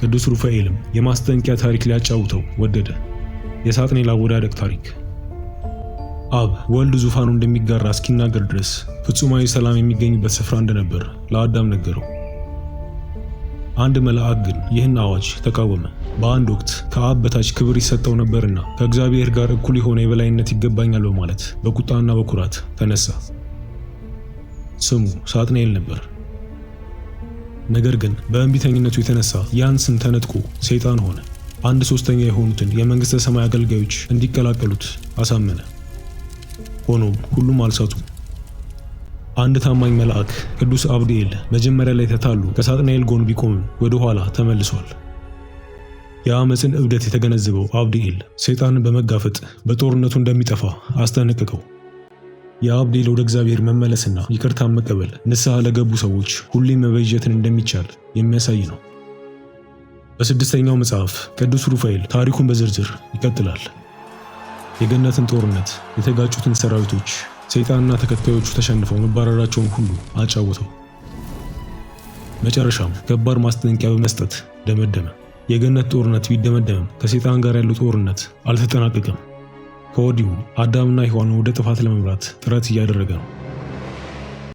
ቅዱስ ሩፋኤልም የማስጠንቀቂያ ታሪክ ሊያጫውተው ወደደ። የሳጥናኤል አወዳደቅ ታሪክ። አብ ወልድ ዙፋኑ እንደሚጋራ እስኪናገር ድረስ ፍጹማዊ ሰላም የሚገኝበት ስፍራ እንደነበር ለአዳም ነገረው። አንድ መልአክ ግን ይህን አዋጅ ተቃወመ። በአንድ ወቅት ከአብ በታች ክብር ይሰጠው ነበርና ከእግዚአብሔር ጋር እኩል የሆነ የበላይነት ይገባኛል በማለት በቁጣና በኩራት ተነሳ። ስሙ ሳጥናኤል ነበር። ነገር ግን በእንቢተኝነቱ የተነሳ ያን ስም ተነጥቆ ሰይጣን ሆነ። አንድ ሶስተኛ የሆኑትን የመንግሥተ ሰማይ አገልጋዮች እንዲቀላቀሉት አሳመነ። ሆኖም ሁሉም አልሳቱም። አንድ ታማኝ መልአክ ቅዱስ አብድኤል መጀመሪያ ላይ ተታሎ ከሳጥናኤል ጎን ቢቆምም ወደ ኋላ ተመልሷል። የአመፅን እብደት የተገነዘበው አብድኤል ሰይጣንን በመጋፈጥ በጦርነቱ እንደሚጠፋ አስጠነቀቀው። የአብድኤል ወደ እግዚአብሔር መመለስና ይቅርታን መቀበል ንስሐ ለገቡ ሰዎች ሁሌም መበጀትን እንደሚቻል የሚያሳይ ነው። በስድስተኛው መጽሐፍ ቅዱስ ሩፋኤል ታሪኩን በዝርዝር ይቀጥላል። የገነትን ጦርነት፣ የተጋጩትን ሰራዊቶች፣ ሰይጣንና ተከታዮቹ ተሸንፈው መባረራቸውን ሁሉ አጫወተው። መጨረሻም ከባድ ማስጠንቀቂያ በመስጠት ደመደመ። የገነት ጦርነት ቢደመደምም ከሰይጣን ጋር ያለው ጦርነት አልተጠናቀቀም። ከወዲሁ አዳምና ሔዋንን ወደ ጥፋት ለመምራት ጥረት እያደረገ ነው።